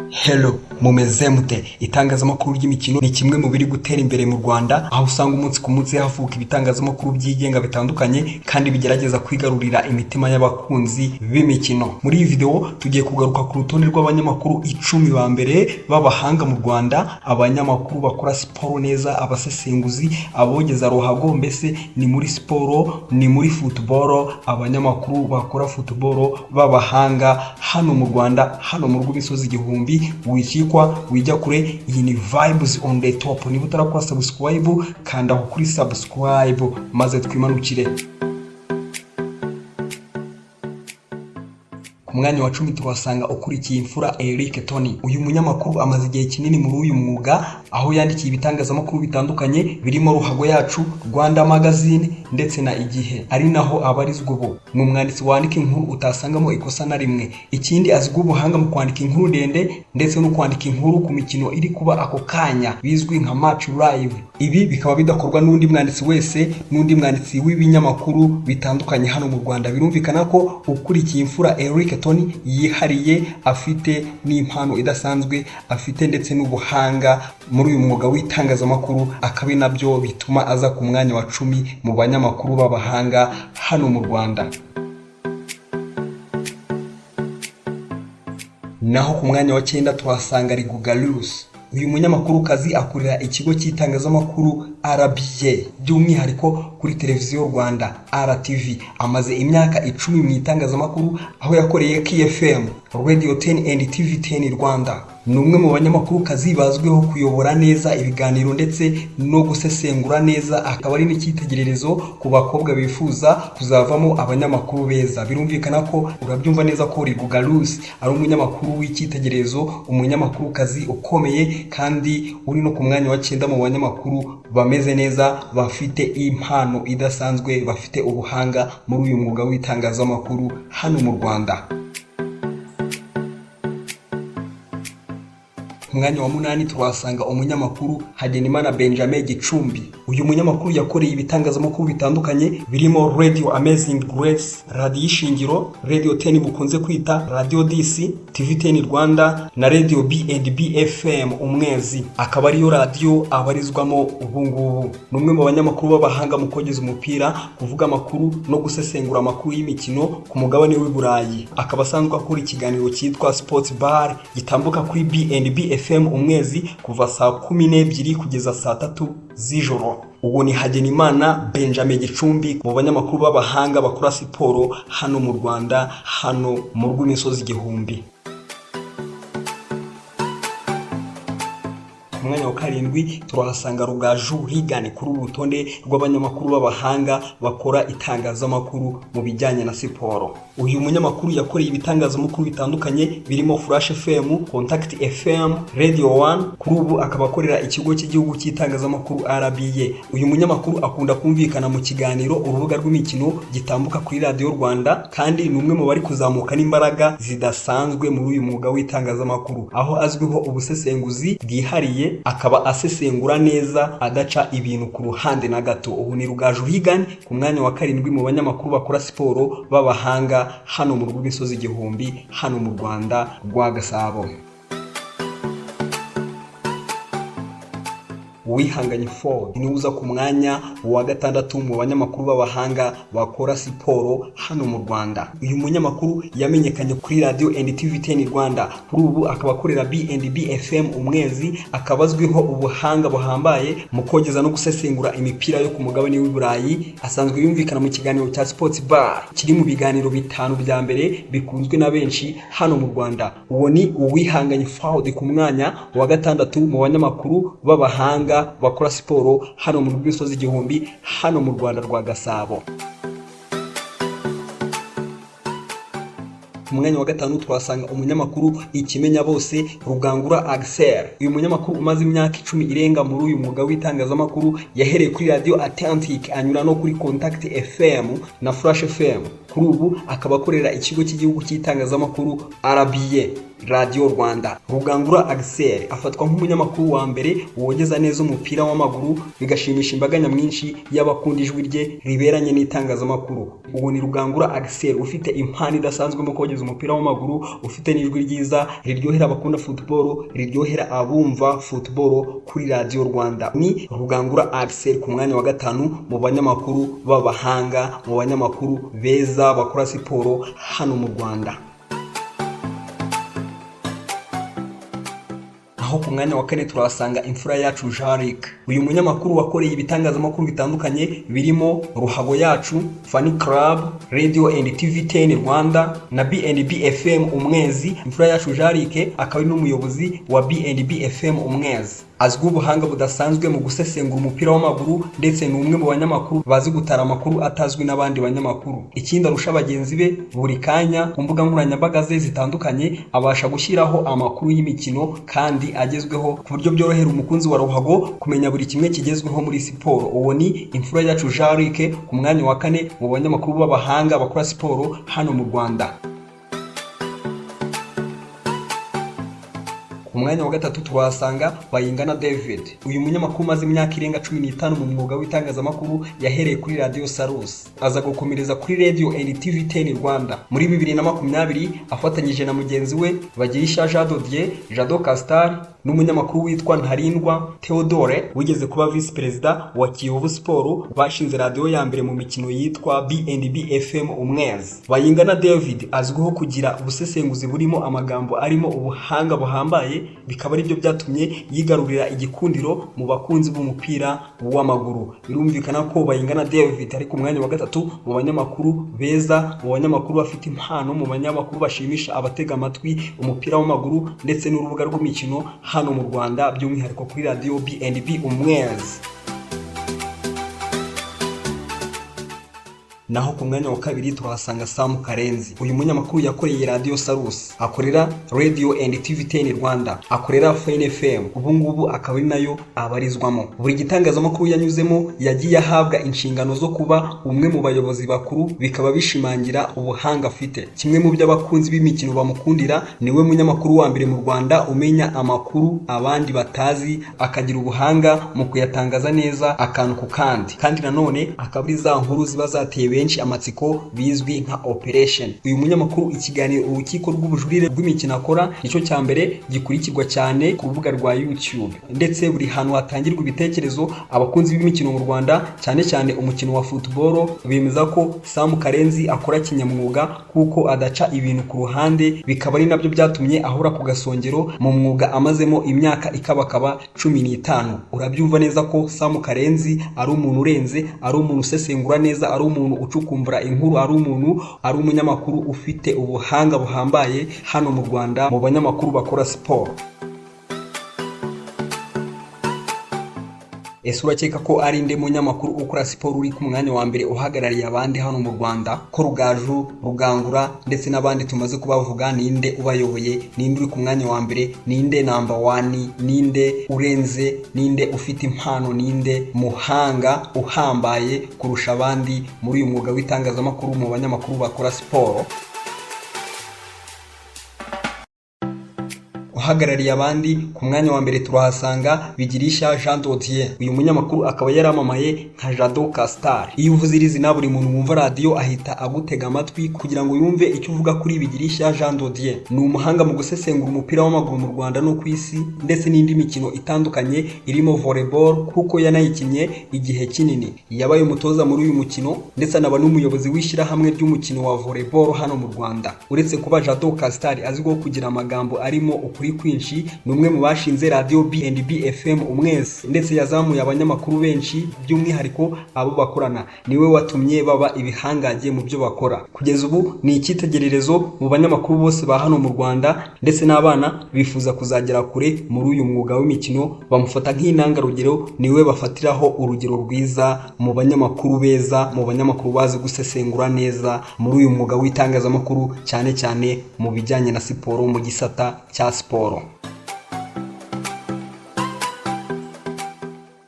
Hello, mumeze mute? Itangazamakuru ry'imikino ni kimwe mu biri gutera imbere mu Rwanda, aho usanga umunsi ku munsi havuka ibitangazamakuru byigenga bitandukanye kandi bigerageza kwigarurira imitima y'abakunzi b'imikino. Muri iyi video tugiye kugaruka ku rutonde rw'abanyamakuru 10 ba mbere b'abahanga mu Rwanda, abanyamakuru bakora siporo neza, abasesenguzi, abogeza ruhago, mbese ni muri siporo, ni muri football, abanyamakuru bakora football b'abahanga hano mu Rwanda, hano mu rw'imisozi igihumbi. Wikikwa, wijya kure, iyi ni Vibes on the Top. Niba utarakora subscribe, kanda aho kuri subscribe maze twimanukire. Ku mwanya wa 10 tuhasanga ukurikiye imfura Eric Tony. Uyu munyamakuru amaze igihe kinini muri uyu mwuga, aho yandikiye ibitangazamakuru bitandukanye birimo Ruhago Yacu, Rwanda Magazine ndetse na Igihe, ari naho abarizwa ubu. Ni umwanditsi wandika inkuru utasangamo ikosa na rimwe. Ikindi, azwiho ubuhanga mu kwandika inkuru ndende ndetse no kwandika inkuru ku mikino iri kuba ako kanya, bizwi nka match live. Ibi bikaba bidakorwa n'undi mwanditsi wese, n'undi mwanditsi w'ibinyamakuru bitandukanye hano mu Rwanda. Birumvikana ko ukurikiye imfura Eric Tony yihariye, afite n'impano idasanzwe, afite ndetse n'ubuhanga muri uyu mwuga w'itangazamakuru, akaba ari nabyo bituma aza ku mwanya wa 10 mu banyamakuru b'abahanga hano mu Rwanda. Naho ku mwanya wa 9 tuhasanga Rigugalus. Uyu munyamakurukazi akorera ikigo cy'itangazamakuru RBA, by'umwihariko kuri televiziyo Rwanda RTV. Amaze imyaka 10 mu itangazamakuru, aho yakoreye KFM, Radio 10 and TV 10 Rwanda. Ni umwe mu banyamakurukazi bazwiho kuyobora neza ibiganiro ndetse no gusesengura neza, akaba ari n'icyitegererezo ku bakobwa bifuza kuzavamo abanyamakuru beza. Birumvikana ko urabyumva neza ko Rigugalus ari umunyamakuru w'icyitegererezo, umunyamakurukazi ukomeye kandi uri no ku mwanya wa 9 mu banyamakuru bameze neza, bafite impano idasanzwe, bafite ubuhanga muri uyu mwuga w'itangazamakuru hano mu Rwanda. Ku mwanya wa 8 tuhasanga umunyamakuru Hagenimana Benjamin Gicumbi. Uyu munyamakuru yakoreye ibitangazamakuru bitandukanye birimo Radio Amazing Grace, Radio Ishingiro, Radio 10 mukunze kwita Radio DC, TV 10 Rwanda na Radio B&B FM Umwezi, akaba ariyo radio abarizwamo ubu ngubu. Ni umwe mu banyamakuru b'abahanga mu kogeza umupira, kuvuga amakuru no gusesengura amakuru y'imikino ku mugabane w'i Burayi. Akaba asanzwe akora ikiganiro cyitwa Sports Bar gitambuka kuri B&B FM Umwezi kuva saa 12 kugeza saa 3 z'ijoro. Uwo ni Hagenimana Benjamin Gicumbi mu banyamakuru b'abahanga bakora siporo hano mu Rwanda, hano mu rw'imisozi igihumbi. Ku mwanya wa 7 turahasanga Rugaju Reagan kuri uru rutonde rw'abanyamakuru b'abahanga bakora itangazamakuru mu bijyanye na siporo. Uyu munyamakuru yakoreye ibitangazamakuru bitandukanye birimo Flash FM, Contact FM, Radio 1, kuri ubu akaba akorera ikigo cy'igihugu cy'itangazamakuru RBA. Uyu munyamakuru akunda kumvikana mu kiganiro Urubuga rw'Imikino gitambuka kuri Radio Rwanda, kandi ni umwe mu bari kuzamuka n'imbaraga zidasanzwe muri uyu mwuga w'itangazamakuru, aho azwiho ubusesenguzi bwihariye, akaba asesengura neza adaca ibintu ku ruhande na gato. Ubu ni Rugaju Reagan ku mwanya wa 7 mu banyamakuru bakora siporo b'abahanga hano mu rw'imisozi igihumbi, hano mu Rwanda rwa Gasabo. Uwihanganye Ford niwe uza ku mwanya wa 6 mu banyamakuru b'abahanga bakora siporo hano mu Rwanda. Uyu munyamakuru yamenyekanye kuri Radio and TV 10 Rwanda, kuri ubu akaba akorera B&B FM Umwezi, akaba azwiho ubuhanga buhambaye mu kogeza no gusesengura imipira yo ku mugabane w'i Burayi. Asanzwe yumvikana mu kiganiro cya Sports Bar kiri mu biganiro 5 bya mbere bikunzwe na benshi hano mu Rwanda. Uwo ni Uwihanganye Ford ku mwanya wa 6 mu banyamakuru b'abahanga bakora siporo hano mu rw'imisozi igihumbi, hano mu Rwanda rwa Gasabo. Ku mwanya wa 5 twasanga umunyamakuru ikimenya bose Rugangura Axel. Uyu munyamakuru umaze imyaka 10 irenga muri uyu mwuga w'itangazamakuru, yahereye kuri Radio Atlantic, anyura no kuri Contact FM na Flash FM, kuri ubu akaba akorera ikigo cy'igihugu cy'itangazamakuru RBA. Radiyo Rwanda. Rugangura Axel afatwa nk'umunyamakuru wa mbere wogeza neza umupira w'amaguru, bigashimisha imbaga nyamwinshi y'abakunda ijwi rye riberanye n'itangazamakuru. Uwo ni Rugangura Axel, ufite impano idasanzwe mu kogeza umupira w'amaguru, ufite n'ijwi ryiza riryohera abakunda football, riryohera abumva football kuri Radiyo Rwanda. Ni Rugangura Axel ku mwanya wa 5 mu banyamakuru b'abahanga, mu banyamakuru beza bakora siporo hano mu Rwanda. Aho ku mwanya wa 4 turahasanga imfura yacu Jean-Luc. Uyu munyamakuru wakoreye ibitangazamakuru bitandukanye birimo Ruhago Yacu, Funny Club, Radio and TV 10 Rwanda na B&B FM Umwezi. Imfura yacu Jean-Luc akaba ari n'umuyobozi wa B&B FM Umwezi. Azwiho ubuhanga budasanzwe mu gusesengura umupira w'amaguru, ndetse ni umwe mu banyamakuru bazi gutara amakuru atazwi n'abandi banyamakuru. Ikindi arusha bagenzi be, buri kanya ku mbuga nkoranyambaga ze zitandukanye abasha gushyiraho amakuru y'imikino kandi agezweho, ku buryo byorohera umukunzi wa ruhago kumenya buri kimwe kigezweho muri siporo. Uwo ni imfura yacu Jean-Luc ku mwanya wa 4 mu banyamakuru b'abahanga bakora siporo hano mu Rwanda. Ku mwanya wa 3 turahasanga Bayingana David. Uyu munyamakuru umaze imyaka irenga 15 mu mwuga w'itangazamakuru, yahereye kuri Radio Salus, aza gukomereza kuri Radio and TV 10 Rwanda. Muri 2020 afatanyije na mugenzi we Bagirisha Jean Dodier, Jado Castar, n'umunyamakuru witwa Ntarindwa Theodore wigeze kuba visi perezida wa Kiyovu Sport, bashinze radiyo ya mbere mu mikino yitwa B&B FM Umwezi. Bayingana David azwiho kugira ubusesenguzi burimo amagambo arimo ubuhanga buhambaye, bikaba aribyo byatumye yigarurira igikundiro mu bakunzi b'umupira w'amaguru. Birumvikana ko Bayingana David ari ku mwanya wa 3 mu banyamakuru beza, mu banyamakuru bafite impano, mu banyamakuru bashimisha abatega amatwi umupira w'amaguru ndetse n'urubuga rw'imikino hano mu Rwanda, by'umwihariko kuri Radio B&B Umwezi. Naho ku mwanya wa 2 turahasanga Sam Karenzi. Uyu munyamakuru yakoreye Radio Salus, akorera Radio and TV 10 Rwanda, akorera Fine FM, ubu ngubu akaba ari nayo abarizwamo. Buri gitangazamakuru yanyuzemo yagiye ahabwa inshingano zo kuba umwe mu bayobozi bakuru, bikaba bishimangira ubuhanga afite. Kimwe mu byo abakunzi b'imikino bamukundira, niwe munyamakuru wa mbere mu Rwanda umenya amakuru abandi batazi, akagira ubuhanga mu kuyatangaza neza akantu ku kandi. Kandi nanone akaba ari za nkuru ziba zateye benshi amatsiko bizwi nka operation. Uyu munyamakuru ikiganiro Urukiko rw'Ubujurire rw'Imikino akora nicyo cya mbere gikurikirwa cyane ku rubuga rwa YouTube, ndetse buri hantu hatangirwa ibitekerezo abakunzi b'imikino mu Rwanda, cyane cyane umukino wa football, bemeza ko Sam Karenzi akora kinyamwuga kuko adaca ibintu ku ruhande, bikaba ari nabyo byatumye ahora ku gasongero mu mwuga amazemo imyaka ikabakaba 15. Urabyumva neza ko Sam Karenzi ari umuntu urenze, ari umuntu usesengura neza, ari umuntu ucukumbura inkuru, ari umuntu, ari umunyamakuru ufite ubuhanga buhambaye hano mu Rwanda mu banyamakuru bakora siporo. Ese urakeka ko ari nde munyamakuru ukora siporo uri ku mwanya wa mbere uhagarariye abandi hano mu Rwanda? Ko Rugaju, Rugangura ndetse n'abandi tumaze kubavuga, ninde ubayoboye? Ninde uri ku mwanya wa mbere? Ninde number 1? Ninde urenze? Ninde ufite impano? Ninde muhanga uhambaye kurusha abandi muri uyu mwuga w'itangazamakuru mu banyamakuru bakora siporo? Uhagarariye abandi ku mwanya wa mbere turahasanga Bigirisha Jean Dodier. Uyu munyamakuru akaba yaramamaye nka Jado Castar. Iyo uvuze iri zina, buri muntu wumva radiyo ahita agutega amatwi kugira ngo yumve icyo uvuga kuri Bigirisha Jean Dodier. Ni umuhanga mu gusesengura umupira w'amaguru mu Rwanda no ku isi, ndetse n'indi mikino itandukanye irimo volleyball, kuko yanayikinnye igihe kinini. Yabaye umutoza muri uyu mukino, ndetse anaba n'umuyobozi w'ishyirahamwe ry'umukino wa volleyball hano mu Rwanda. Uretse kuba Jado Castar azwiho kugira amagambo arimo ukuri kwinshi, ni umwe mu bashinze Radio B&B FM Umwezi, ndetse yazamuye abanyamakuru benshi, by'umwihariko abo bakorana. Niwe watumye baba ibihangange mu byo bakora. Kugeza ubu ni icyitegererezo mu banyamakuru bose ba hano mu Rwanda, ndetse n'abana bifuza kuzagera kure muri uyu mwuga w'imikino bamufata nk'intangarugero. Niwe bafatiraho urugero rwiza mu banyamakuru beza, mu banyamakuru bazi gusesengura neza muri uyu mwuga w'itangazamakuru, cyane cyane mu bijyanye na siporo, mu gisata cya siporo.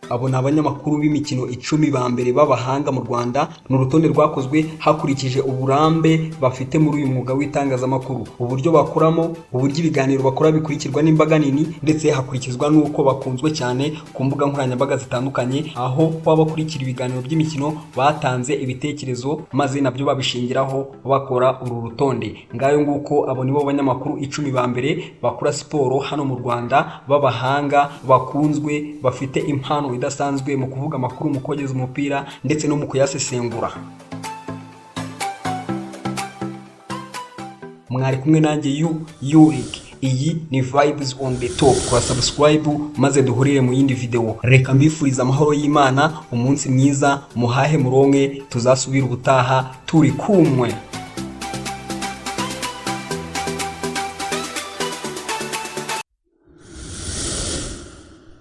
Abo ni abanyamakuru b'imikino 10 ba mbere b'abahanga mu Rwanda. Ni urutonde rwakozwe hakurikije uburambe bafite muri uyu mwuga w'itangazamakuru, uburyo bakoramo, uburyo ibiganiro bakora bikurikirwa n'imbaga nini, ndetse hakurikizwa n'uko bakunzwe cyane ku mbuga nkoranyambaga zitandukanye, aho baba bakurikira ibiganiro by'imikino batanze ibitekerezo, maze nabyo babishingiraho bakora uru rutonde. Ngayo nguko, abo nibo banyamakuru 10 ba mbere bakora siporo hano mu Rwanda, b'abahanga, bakunzwe, bafite impano idasanzwe mu kuvuga amakuru, mu kogeza umupira ndetse no mu kuyasesengura. Mwari kumwe nanjye yu Yurik. Iyi ni Vibes on the Top. Kora subscribe maze duhurire mu yindi video. Reka mbifuriza amahoro y'Imana, umunsi mwiza, muhahe muronke, tuzasubira ubutaha turi kumwe.